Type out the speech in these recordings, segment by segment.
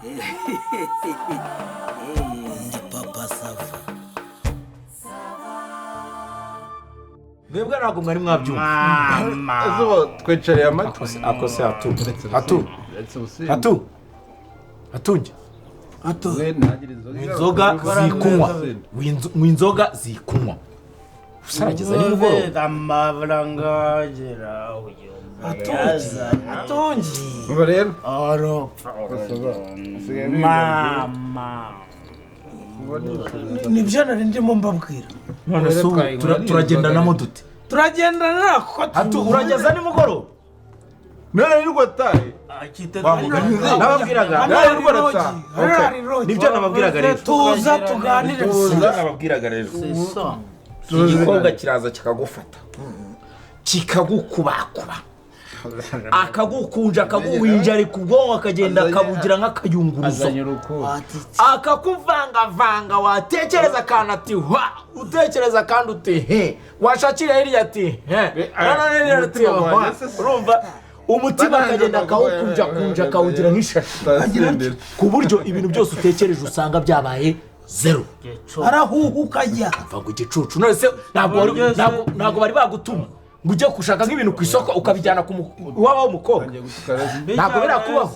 Ndi Papa Sava. Mwebwe ntabwo mwari mwabyumva. Izuba twicariye amatwi. Ako se hatu hatu hatu hatunge. Ato. Inzoga zikunywa. Nywa inzoga zikunywa, usarageza nimugoroba. Amafaranga agera uyu Atungi. Umva rero. Arapfa mama. Nibyo nari ndimo mbabwira. None se ubu turagendanamo dute? Turagendana kuko Hatu, urageza nimugoroba. None nirwo tahe. Wa mugani nababwiraga. Hano Nawe hari rwara rogi, ta. hano Okay. hari rogi. Nibyo nababwiraga rero. Tuza tuganire. Nibyo nababwiraga rero. Igikobwa kiraza kikagufata, kikagukubakuba, akagukunja, akaguwinjarika ubwonko, akagenda akabugira nk'akayunguruzo. Azanye urukundo. Akakuvangavanga, watekereza akantu ati wa, utekereza akandi uti he, washakira hirya ati he, nanone hirya ati Umutima wa. wanjye se. Urumva umutima akagenda akawukunjakunja, akawugira nk'ishashi, ku buryo ibintu byose utekereje usanga byabaye zeru. Arahuhuka ajya. Mva ngo igicucu. None se ntabwo bari bagutuma ngo ujye gushaka nk'ibintu ku isoko, ukabijyana ku iwabo w'umukobwa? Ntabwo birakubaho.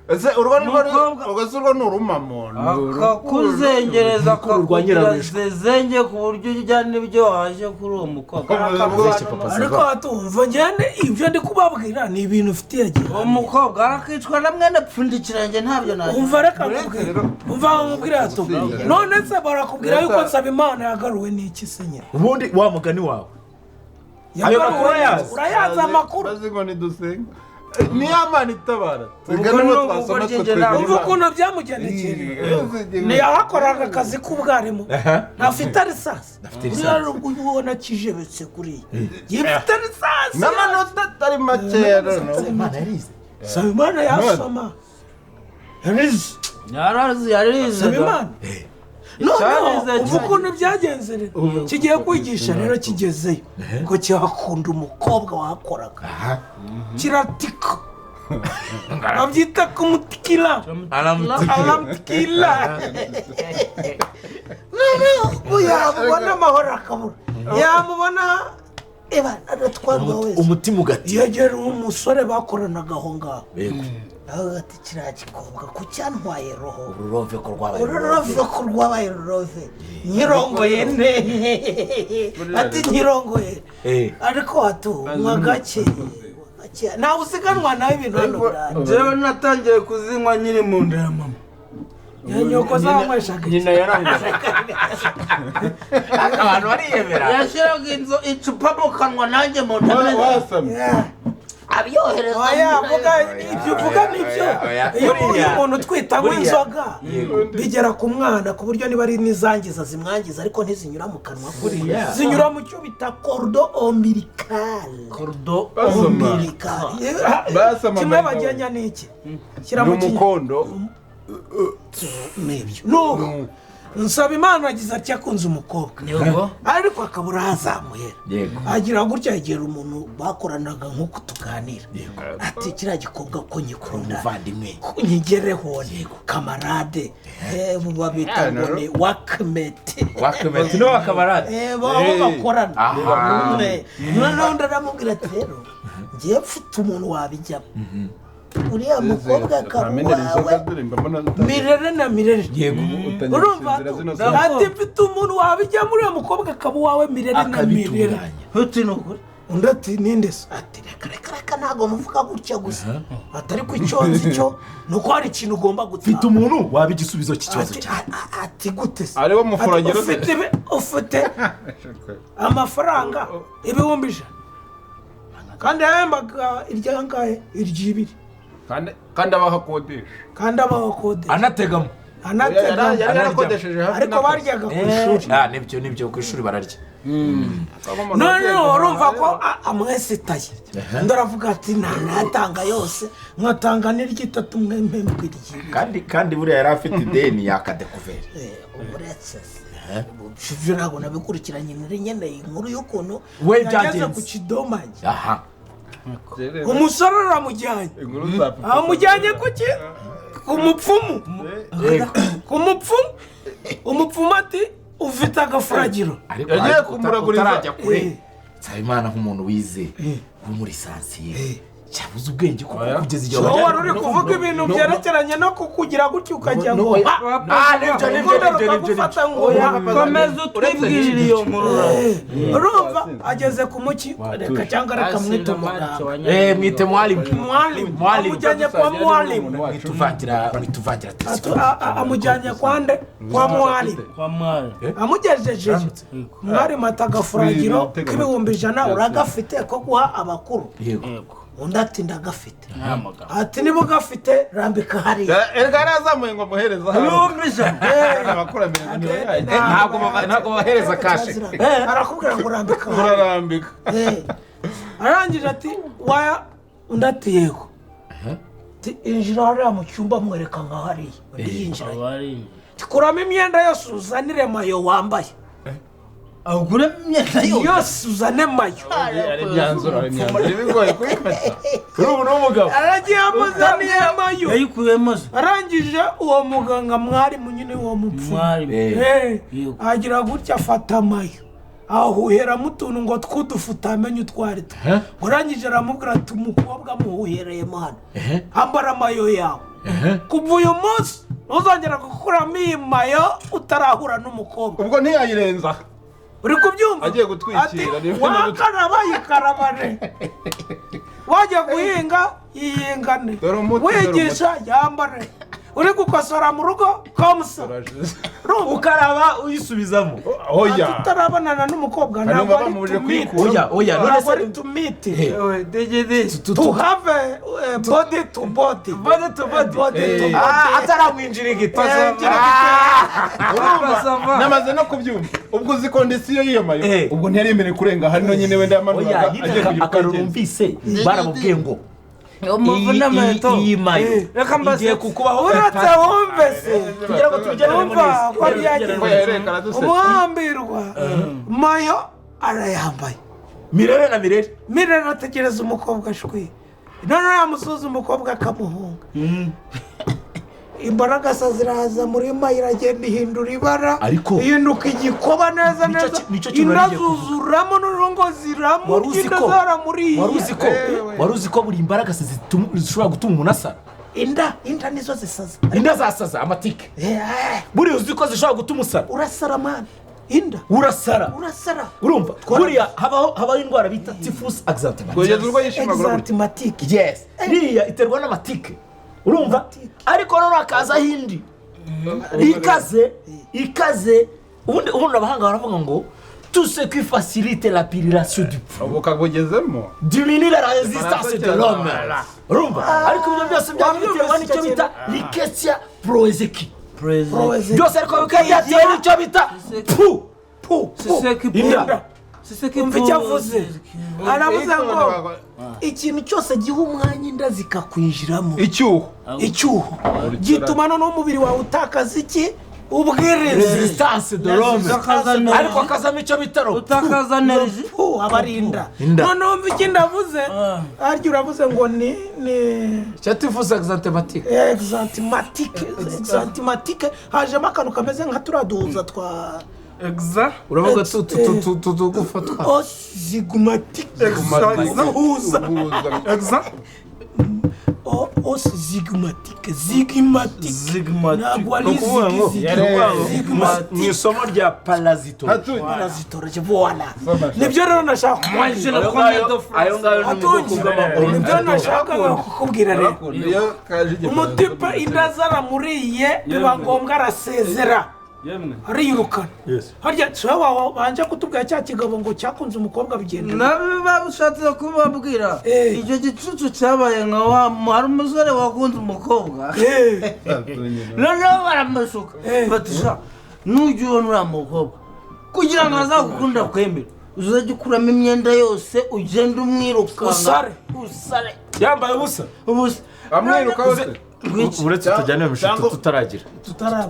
Ese urwo ni Umukobwa- urwo se urwo ni urumamo? Ni Akakuzengereza. Urukuru rwa Akakugira nyirarushwa. zezenge ku buryo ujya n'ibyo waje kuri uwo mukobwa. Ubeshye Papa Ariko Sava. hatumva ngende, ibyo ndi kubabwira ni ibintu ufitiye gihe. Uwo mukobwa arakicwa na mwene pfundikirenge, ntabyo nagira. Umva, reka nkubwire, umva nkubwire hato. None se barakubwira yuko Nsabimana yagaruwe n'iki se nyine? Ubundi wa mugani wawe, ayo makuru urayazi? Urayazi amakuru? Bazi ngo nidusenga ni ya Mana itabara. Twebwe Ubwo nibo ni twasoma ubwo twe njye twebwe. ntabwo- Umva ukuntu byamugendekeye. Ntiyahakoraga akazi k'ubwarimu, ntafite risasi. Risasi. Uriya ubona kijebetse kuriya gifite risasi. N'amanota atari makeya noneho. Imana yarize. Nsabimana yasoma, yarize. Yarazi, yarize. Nsabimana noneho Cyarize umva cyane. ukuntu byagenze rero. Kigiye kwigisha rero, kigezeyo ngo kihakunda umukobwa wahakoraga, kiratika, babyita kumutikira, aramutikira. Noneho ngo yamubona amahoro akabura, yamubona eba aratwarwa wese. Umutima ugati. Yegera umusore bakoranaga aho ngaho. Yego. Nawe ati: "Kiriya gikobwa ko cyantwaye roho." Ururove ko rwabaye. Ururove ko rwabaye ururove, nyirongoye ne, ati nyirongoye. Ariko hatu nywa gake gake, ntawe usiganwa nawe, ibintu hano birahari. Njyewe natangiye kuzinywa nkiri mu nda ya mama. Nyoko zanyweshaga iki? Nyina yaranywa, abantu bariyemera. Yashyiraga inzu icupa mu kanwa, nanjye mu nda. Wasamye. Abyohereza. Oya, vuga ibyo uvuga nibyo. Oya, Iyo buriya- iyo umuntu utwite anywa buriya- inzoga, bigera ku mwana ku buryo niba ari n'izangiza zimwangiza, ariko ntizinyura mu kanwa Buriya. zinyura mu cyo bita cordon ombilical. Cordon. Basoma. Ombilical. Basoma. Kimwe By the way. bagenya ni iki? Shyira Ni mu kinya. umukondo. Nibyo. Nuko Nsabimana agize ati akunze umukobwa, Yego. ariko akabura aho azamuhera. Agira gutya yegera umuntu bakoranaga nk'uko tuganira, ati: "Kiriya gikobwa ko nyikunda, Umuvandimwe. ko nyigereho ni camarade." Babita ngo ni workmate. Workmate no camarade. Baba bakorana. Aha. Noneho undi aramubwira ati: "Rero ngiye mfite umuntu wabijyamo, uriya mukobwa akaba Ntamenera inzoga uwawe." dore mbona. Mirere na mirere. Utangiye Urumva? gusinzira zino saa. Ati: "Mfite umuntu wabijyamo, uriya mukobwa akaba uwawe, mirere na mirere." Akabitunganya. Uti ni ukuri. Undi ati: "Ninde se?" Ati: "Reka reka reka, ntabwo muvuga gutya gusa." Ati: "Ariko icyo nzi cyo ni uko hari ikintu ugomba Mfite gutanga." umuntu waba igisubizo cy'ikibazo Ati, cyawe. Ati: "Gute se?" Ariwo mufuragiro Ati, se? Ufite amafaranga 100,000," Kandi yahembaga iryangahe? Iry'ibiri. Kandi abaho akodesha. Kandi abaho akodesha. Anategamo. Anatega. Yari yarakodesheje hafi Ariko n'akazi. baryaga ku ishuri. Ah, nibyo nibyo, ku ishuri bararya. Noneho urumva ko amwesitaye. Undi aravuga ati: "Ntanatanga yose, nkatanga n'iry'itatu, mwempembwe iry'ibiri." Kandi buriya yari afite ideni yakadekuveri. Uretse se, ibyo ntabwo nabikurikiranye, nari nkeneye inkuru y'ukuntu We yageze byagenze. ku kidomange. Aha. Umusore aramujyanye. Inkuru za Papa. Amujyanye ku ki? Ku mupfumu. Ku mupfumu. Umupfumu ati ufite agafuragiro. Yagiye kumuraguriza. Utarajya kure. Nsabimana nk'umuntu wize wo muri sansiye. Cyabuze ubwenge kuko kugeza igihe wari uri kuvuga ibintu byerekeranye no kukugira gutyo ukajya ngo komeza utwibwirire iyo nkuru. Urumva ageze ku muki reka cyangwa reka mwite umuganga. Mwite mwalimu. Amujyanye kwa mwalimu. Mwituvangira amujyanye kwa nde? Kwa mwalimu. Amugejeje mwarimu ati agafuragiro k'100,000 uragafite ko guha abakuru. Undi ati ndagafite. Ati niba ugafite rambika hariya. Erega yarazamuye ngo amuhereze hano. Ntabwo bahereza kashe. Arakubwira ngo rambika hariya. Urarambika. Arangije ati waya. Undi ati yego. Injira hariya mu cyumba mwereka nka hariya. Undi yinjira. Kuramo imyenda yose uzanire mayo wambaye. Agura imyenda yose uzane mayo. Ari imyanzuro bigoye kuyifata. Kuri ubu n'umugabo aragiye amuzaniye mayo. Yayikuyemo se. Arangije uwo muganga mwari munyine uwo mupfu. Agira gutya afata mayo. Ahuheramo utuntu ngo tw'udufu amenye utwari two. Urangije aramubwira ati umukobwa muhuhereyemo hano. Ambara mayo yawe. Kuva uyu munsi ntuzongera gukuramo iyi mayo utarahura n'umukobwa. Ubwo ntiyayirenza. Uri kubyumva? Agiye gutwikira wakaraba yikarabane. Wajya guhinga yihingane. Wigisha yambare. Uri gukosora mu rugo komusa. Ukaraba uyisubizamo. Oya. Tutarabonana n'umukobwa ntabwo ari to meet. Oya oya none se to meet. To have body to body. Body to body. Ataramwinjira igiti. Urumva namaze no kubyumva. Ubwo uzi kondisiyo y'iyo mayo. Ubwo ntiyari yemerewe kurenga hano nyine wenda yamanuraga agiye kugira akarumvise baramubwiye ngo iyi mayo igiye kukubaho uretse wumve se kugira ngo tubigenere neza ko byagenze. Umuhambirwa mayo arayambaye mirere na mirere mirere ategereza umukobwa shwi noneho yamusuza umukobwa akamuhunga. Imbaraga ziraza muri mayo iragenda ihindura ibara ihinduka igikoba neza neza inda zuzuramo n'urungo ziramurya inda zaramuriye. Wari uzi ko buri imbaraga zishobora gutuma umuntu asara? Inda nizo zisaza. Inda zasaza amatike. Buriya uzi ko zishobora gutuma usara? Urasara mani. Inda urasara. Urumva buriya habaho indwara bita typhus exanthematique. Yes, iriya iterwa n'amatike. Urumva ariko none akaza hindi ikaze ubundi abahanga baravuga ngo tout ce qui facilite la piration du poids ukagugezemo diminue la résistance de l'homme. Urumva ariko ibyo byose byabiterwa n'icyo bita Rickettsia prowazekii. Byose ariko bikajya n'icyo bita pu pu inda. Umva icyo avuze aravuze ngo ikintu cyose giha umwanya inda zikakwinjiramo icyuho gituma noneho umubiri wawe utakaza iki ubwirinzi resistance de l'homme ariko akazamo icyo bita utakaza energy abarinda. Noneho umva ikindi avuze arya uravuze ngo ni cyatifuza exanthematique exanthematique hajemo akantu kameze nka turaduhuza twa Exa uravuga tu gufatwa zigmatique uhuza exa os zigmatique zigmatique ntabwo ari mu isomo rya parasitology voilà nibyo rero nashaka ayo ngayo ni mu bwoko bw'amakuru nibyo nashakaga kukubwira rero umutipe inda zaramuriye biba ngombwa arasezera ariyirukana. Harya wowe wabanje kutubwira cya kigabo ngo cyakunze umukobwa bigenda nabi babushatse kubabwira icyo gicucu cyabaye nka wa hari umusore wakunze umukobwa noneho baramushuka batisha nujya ubona uriya mukobwa kugira ngo azagukunda kwemera uzajya ukuramo imyenda yose ugenda umwirukanka usare usare yambaye ubusa ubusa amwiruka wose Uretse tujyane mu mishuti tutaragira.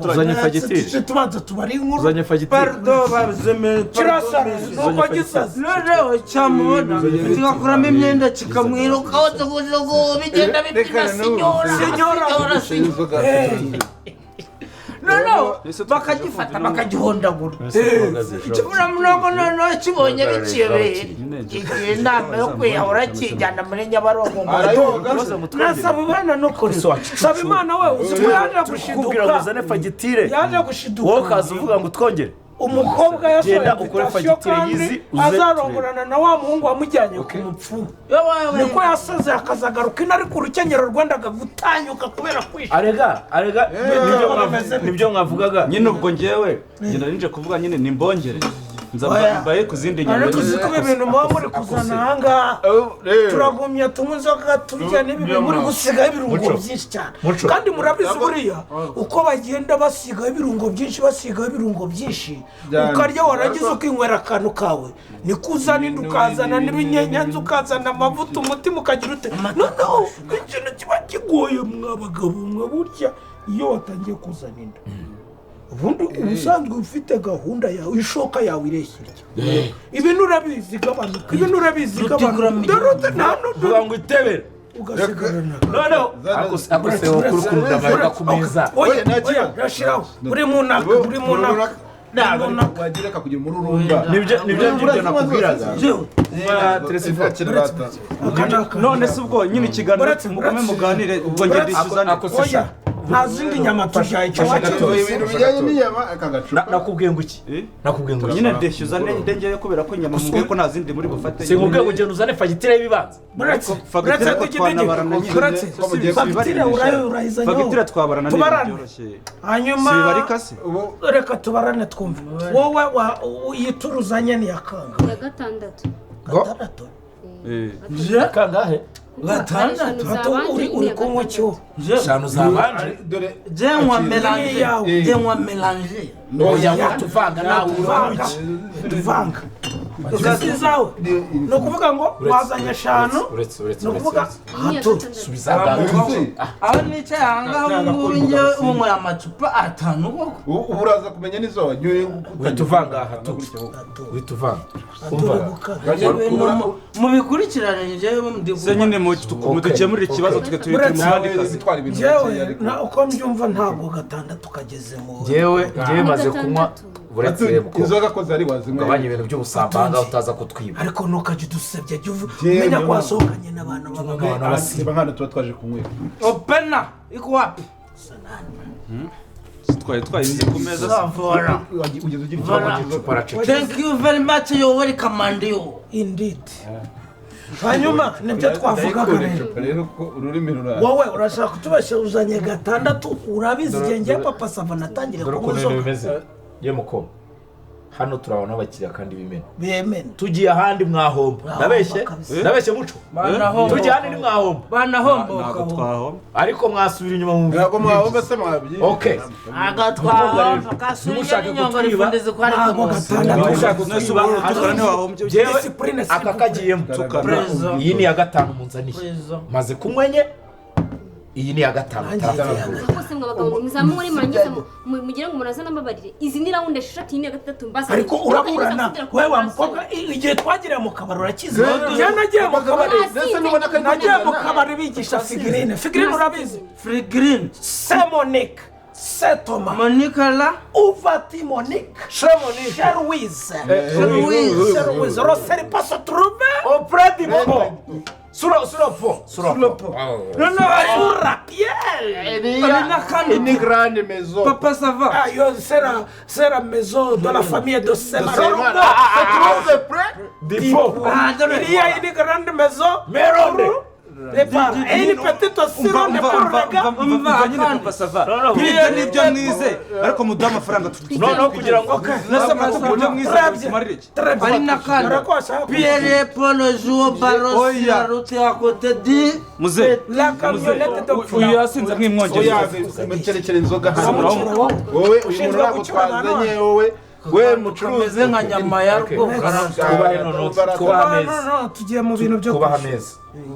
Tuzanye fagitire. Tubanza tubare inkuru. Tuzanye fagitire. Pardon bazeme. Kirasara nuko gisaze. Noneho cyamubona kigakuramo imyenda kikamwirukaho tuguzugu bigenda bipima sinyora. Sinyora sinyora. Noneho bakagifata bakagihondagura. Ikibura murongo noneho kibonye bikiyobeye. Kigira inama yo kwiyahura kijyana muri Nyabarongo. Nasaba Imana no kuri. Saba Imana we uzi ko yaje gushiduka. Uzane fagitire. Yaje gushiduka. Wowe ukaza uvuga ngo twongere. Umukobwa yasohoye invitation kandi azarongorana na wa muhungu wamujyanye ku mupfumu. Niko yasaze akazagaruka ino ariko urukenyero rwendaga gutanyuka kubera kwishima. Arega nibyo mwavugaga. Nyine ubwo njyewe ngenda ninje kuvuga nyine nimbongere. Nzambaye ku zindi nyama. Ariko uzi ko ibintu muba muri kuzana ahangaha turagumya tunywa inzoga turya n'ibi muri gusigaho ibirungo byinshi cyane. Kandi murabizi buriya uko bagenda basigaho ibirungo byinshi basigaho ibirungo byinshi ukarya warangiza ukinywera akantu kawe niko uzana indi ukazana n'ibinyenyanza ukazana amavuta umutima ukagira ute. Noneho ikintu kiba kigoye mwa bagabo mwa burya iyo watangiye kuzana inda. Ubundi ubusanzwe ufite gahunda yawe ishoka yawe ireshya ibintu urabizi gabanuka ibintu urabizi gabanuka dore nta nuvuga ngo itebere ugasigarana. Noneho akose ukurukunda amayoga ku meza. Oya rashiraho buri munaka buri munaka wagira akakugira umururumba. Nibyo nakubwiraga. None se ubwo nyine ikiganiro mugume muganire ubwo ngende ndishyuzane. Nta zindi nyama tujyaye icyo wakize ibintu bijyanye n'inyama akagacupa. Nakubwiye ngo iki? Nakubwiye ngo nyine ndishyuzane ndengeye kubera ko inyama mubwiye ko nta zindi muri bufate. Sinkubwiye ngo ugenda uzane fagitire y'ibibanza. Fagitire ko twanabarana nyine. Fagitire urayizanye. Fagitire twabarana tubarane. Byoroshye. Hanyuma sibibarika se? Reka tubarane twumve. Wowe yituruzanye ni yakanga. Ya gatandatu. Gatandatu. Kangahe? Gatandatu. Uri kunywa cyo. Eshanu zabanje. Dore jenywa melange. Jenywa melange. Oya ngo tuvanga nawe uvanga. Tuvanga. Uzawe. No kuvuga ngo wazanye eshanu. No kuvuga hato. Subiza gato. Aho nicaye ahangaha ngubu njye unywa amacupa atanu koko. Ubu uraza kumenya nizo wanyoye. Wituvanga hato. Wituvanga. Mubikurikirane njyewe ndi se nyine mudukemurire ikibazo twe turi mu kandi kazi. Njyewe uko mbyumva ntabwo gatandatu kagezemo. Njyewe maze kunywa uretse inzoga ko zari wazinywa. Gabanya ibintu by'ubusambanga utaza kutwiba. Ariko ntukajye udusebya jya umenya ko wasohokanye n'abantu b'abagabo. Nkana tuba twaje kunywera. Opena iko wapi? Twari twayize ku meza. Ugeze ugira ikibazo. Thank you very much, you welcome and you. Indeed. Hanyuma nibyo twavugaga rero. Wowe urashaka kutubeshya uzanye gatandatu urabizi igihe ngiye Papa Sava natangire kunywa inzoga. Ye mukoma. Hano turabona abakiriya kandi bimena. Bimena. Tugiye ahandi mwahomba. Ndabeshye? Ndabeshye muco. Tugiye ahandi ni mwahomba. Banahomba. Ariko mwasubira inyuma mu. Ntabwo mwahomba se mwabyi. Okay. Aga twahomba kasubira inyuma rifundeze ko ari gatandatu. Aka kagiyemo. Iyi ni ya gatanu munzaniye. Maze kunywenye. Iyi ni ya gatanu. Kose mwa bagabo muzamure murangiza mugire ngo murazana mbabarire. Izi ni round eshatu iyi ni ya gatatu mbaza. Ariko uraburana wewe wa mukobwa igihe twagiriye mu kabari urakize. Njye nagiye mu kabari. Nagiye mu kabari bigisha figurine. Figurine urabizi? Figurine. C'est Monique. C'est Thomas. Monique la Uvati Monique. Monique. Cherwiz. Cherwiz. Roseri pas se trouver auprès du pont. Sur le pont. Sur le pont. Non, non, sur la pierre. Une grande maison. Papa, ça va. Ah, yo, c'est la maison de la famille de Semana. Se trouve près du pont. Il y a une grande maison. Mais Et une petite aussi ronde pour le gars. Nyine Papa Sava. Ibyo nibyo mwize ariko muduha amafaranga No kugira ngo nase mwize tumarire iki. Ari nakandi. Pierre Paul joue ballon sur la route à côté du Muze. La camionnette de uyu yasinze nk'imwongereza. Oya, mukerekere inzoga hano. Wowe uyu muntu ntabwo twazanye wowe. We mucuruzi Kameze nka nyama ya rwo. Twubahe noneho, twubahe ameza. No, tugiye mu bintu byo Twubahe ameza,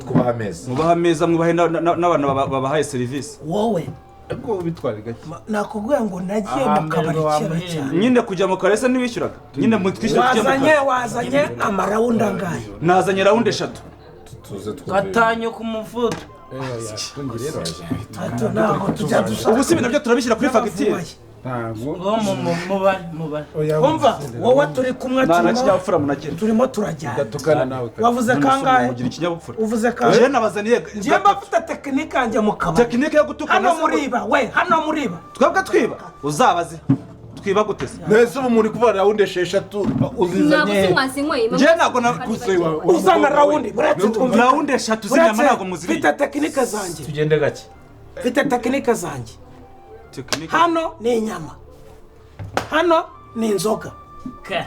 twubahe ameza. Mwubahe ameza, mwubahe n'abantu babahaye serivisi. Wowe ariko ubitwara gake. Nakubwiye ngo nagiye mu kabari kera cyane. Nyine kujya mu kabari se ntibishyuraga? Nyine mutwishyura kujya mu Wazanye kabari. Wazanye amarawundi angahe? Nazanye rawundi eshatu. Tuze twumve. Gatanyo ku mufuto. Hato ntabwo tujya dushaka. Ubu si ibintu byo turabishyira kuri fagitire. Ntabwo. Ngo mubare mubare. Umva, wowe turi kumwe, Nta na turimo kinyabupfura munagira. Turimo turajyana. Ndatukana nawe. Wavuze kangahe? Mugira ikinyabupfura. Uvuze kangahe? Njye nabazaniye Njye mba mfite tekinike yanjye mu kabari. Tekinike yo gutukana. Hano muriba we, hano muriba. Twebwe twiba, uzabaze twiba gute se? Mbese ubu muri kuva rawundi esheshatu Ntabwo uzizanye se mwazinyweye? Njye ntabwo na Uzana rawundi, buretse twumve. Rawundi eshatu z'inyama ntabwo muziriye. Mfite tekinike zanjye. Tugende gake. Mfite tekinike zanjye. Tekinike. Hano ni inyama, hano ni inzoga.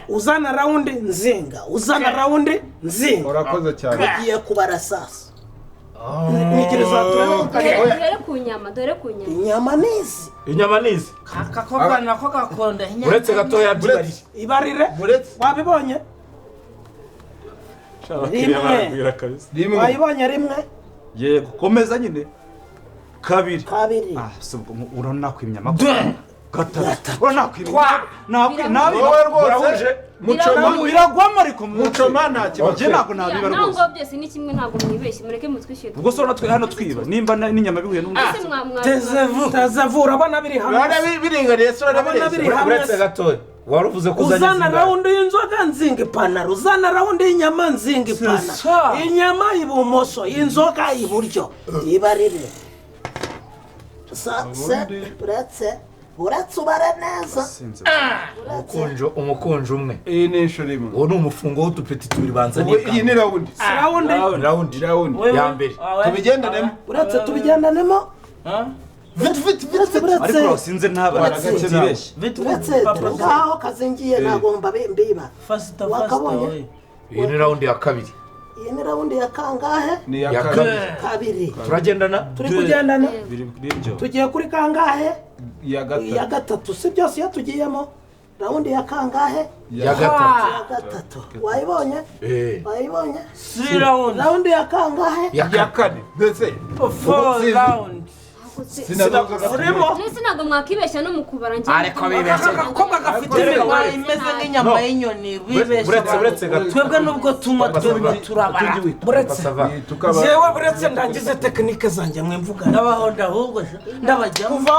Uzana rawundi nzinga, uzana rawundi nzinga. Urakoze cyane. Ugiye kubara sasa. Nigiriza turebe. Dore ku nyama, dore ku nyama. Inyama nizi. Inyama nizi. Akakobwa nako gakonda. Uretse gatoya byibarire. Ibarire. Wabibonye? Rimwe. Rimwe. Wayibonye rimwe? Yego, komeza nyine. Kabiri. Kabiri. Ah, se urabona nakwimya amakuru. Gatatu. Urabona nakwimya. Nabi. Wowe rwose mucoma Biragwamo ariko mucoma nta kibazo. Njye ntabwo nabiba Naho rwose. ngo byose ni kimwe, ntabwo mwibeshye, mureke mutwishyure. Ubwo se urabona twe hano twiba nimba n'inyama bihuye n'undi. Ese mwa Tezevu, tezevu, urabona biri hamwe. Urabona biringaniye se, Urabona urabona biri hamwe. Uretse gatoya wari uvuze ko uzanye Uzana zingahe? rawundi y'inzoga nzinga ipantaro, uzana rawundi y'inyama nzinga ipantaro. Inyama ibumoso, inzoga iburyo. Ibarire. Sa se uretse uretse ubare neza. Umukunjo, umukunjo umwe. Iyi ni inshuro imwe. Uwo ni umufungo w'udupeti tubiri banzaniye. Ubu iyi ni rawundi. Rawundi. Rawundi. Rawundi. Ya mbere. Tubigendanemo. Uretse tubigendanemo. Vite vite vite. Uretse Ariko urasinze ntabara ntibeshye. Uretse ngaho kazingiye nagomba mbiba. Fasita fasita Wakabonye? we. Iyi ni rawundi ya kabiri. Iyi ni rawundi ya kangahe? Ni iya Ya kabiri. kabiri. Kabiri. Turagendana? Turi kugendana. Biri bibyo. Tugiye kuri kangahe? Iya Iya gatatu. gatatu. Si byose iyo tugiyemo. Rawundi ya kangahe? Ya gatatu. Ya gatatu. Wayibonye? Eh. Wayibonye? Three round. Rawundi ya kangahe? Ya Iya kane. kane. Mbese Four round. Urimo? Mbese ntabwo mwakibeshya no mu kubara njye. Ariko bibeshye. Agakobwa gafite iminwa imeze nk'inyama y'inyoni bibeshya. Uretse uretse gato. Twebwe nubwo tunywa twebwe turabara. Buretse. Sava. tukaba Jewe buretse ndangize tekinike zanjye mwimvugana. Ndabahonda ahubwo ndabajyamo. Kuva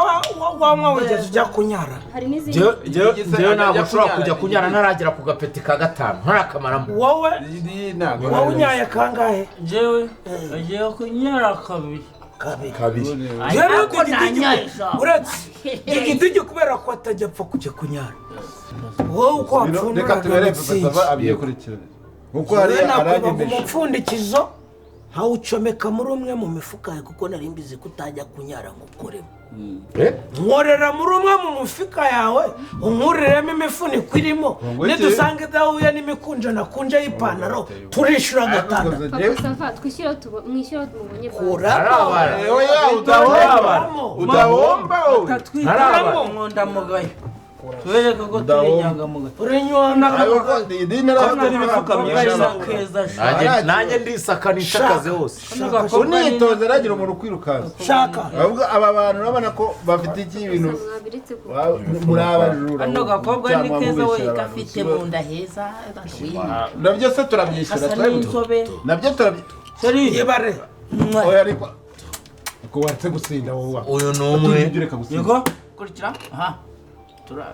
wanywa wigeze ujya kunyara. Hari n'izindi. Jewe ntabwo nshobora kujya kunyara ntaragera ku gapeti ka gatanu ntarakamaramo. Wowe iyi ntabwo. wowe unyaye kangahe? Jewe agiye kunyara kabiri. Kabiri. Kabiri. Rero Ariko nanyaye sha. Uretse igiti kubera ko atajya apfa kujya kunyara. Wowe uko wapfundura Reka tubere Papa Sava abyikurikirane. Kuko hariya nakwibaga aranyemeje. umupfundikizo nkawucomeka muri umwe mu mifuka yawe kuko nari mbizi ko utajya kunyara ngo ukoremo. Eh? Nkorera muri umwe mu mufuka yawe unkuriremo imifuniko irimo Ngo iki? nidusanga idahuye n'imikunjo nakunje y'ipantaro turishyura gatandatu. Papa Sava twishyure tubo mwishyure mubonye. Kuramo. Ntarabara. Oya udahomba. Udahomba wowe. Utatwitamo nkondamugayo. Tubereke ko turi inyangamugayo. Urinywana. Idini n'imifuka myinshi. Keza sha. Nanjye ndisakanisha akazi hose. Unitoza aragira umuntu ukwirukansa. Shaka. Ahubwo aba bantu urabona ko bafite iki ibintu Mwabiretse ku. muri abajura. Kano gakobwa ni keza we gafite mu nda heza. Nabyo se turabyishyura Gasa twebwe. n'inzobe. Nabyo turabyishyura. Sheri. Ibare. Oya ariko ko waretse gusinda wowe. Uyu ni umwe. Reka gusinda. Yego. Kurikira. Aha. Tura.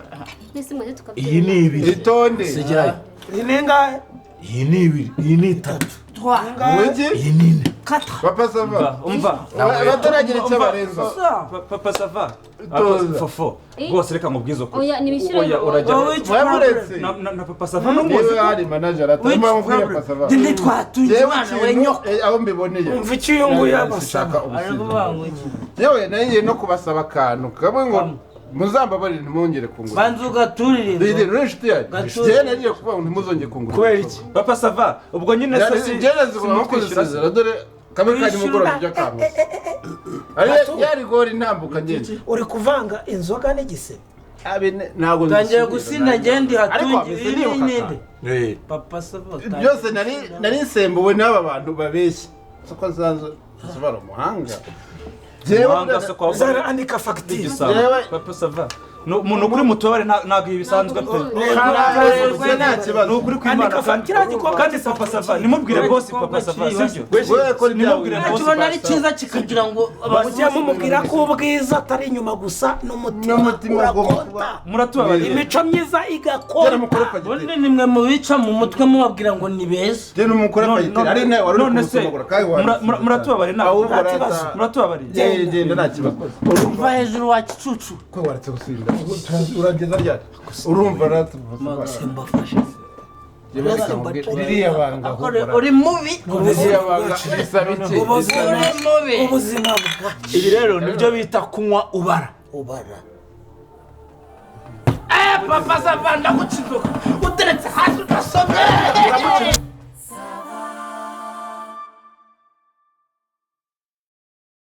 Mbese mwaze tukabyina. Iyi ni ibiri. Itonde. Sigerayo. Iyi ni ingahe? Iyi ni ibiri. Iyi ni itatu. Trois. Wiki? Iyi ni ine. Quatre. Papa Sava. Umva. Bataragira icyo barenza. Ça. Papa Sava. Toza. Fofo. Eh? Rwose reka nkubwize ukuri. Oya nibishyure. Oya urajya. Wowe which Wamuretse. Na Papa Sava n'umuzi. Niwe hari manager atuma mubwira Papa Sava. Ntitwatunze Jewe umwana we ikintu nyoko. aho mbiboneye. Umva icyo uyu nguyu abasaba. Shaka Ari ubusinzi. kuvuga ngo iki? Yewe nagiye no kubasaba akantu kamwe ngo muzambabarire ntimwongere kungura. Banza ugaturire inzu. Dede uri inshuti yanjye. Gaturire. Jewe nagiye kuvuga ngo ntimuzongere kungura. Kubera iki? Papa Sava ubwo nyine se si. Jewe nazigura nko kuzisezera dore kamwe ka nimugoroba ibyo akanguze. Ari yari gori ntambuka ngenda. Uri kuvanga inzoga n'igisebe. Ntabwo Tangiye gusinda ngende Ariko hatungi wameze nibuka ninde Eh. Papa Sava byose nari nsembuwe n'aba bantu babeshya siko nsanzwe nsobara umuhanga. Umuhanga se kwa Zara andika fagitire. igisambo. Papa Sava. Ni umuntu kuri mutubare ntabwo ibi bisanzwe pe. Nta Ni kibazo. ukuri kw'Imana Andika kandi kiriya gikombe kandi Papa Sava nimubwire boss Papa Sava sibyo? Wewe kora ibyawe. Nimubwire boss. Nakibona ari cyiza kikagira ngo Mujye mumubwira ko ubwiza atari inyuma gusa n'umutima N'umutima ugomba urakonta. kuba- Muratubabariye. Imico myiza Gera igakonta. mukore fagitire. Ubundi nimwe mubica mu mutwe mubabwira ngo ni beza. Gera mukore fagitire. Ari nawe wari uri None se kumusomagura kandi wari. muratubabariye ntabwo. Ahubwo rata. Muratubabariye. Genda genda nta kibazo. Uva hejuru wa kicucu. Ko waretse gusinda. Urageza ryari? Urumva rata. Simbafashe. Ririya banga ahubwo. Uri mubi. Ririya banga risaba iki? Uri mubi. Ubuzima bwacu Ibi rero nibyo bita kunywa ubara. ubara. Papa Sava ndaguciduka uteretse hasi udasomye.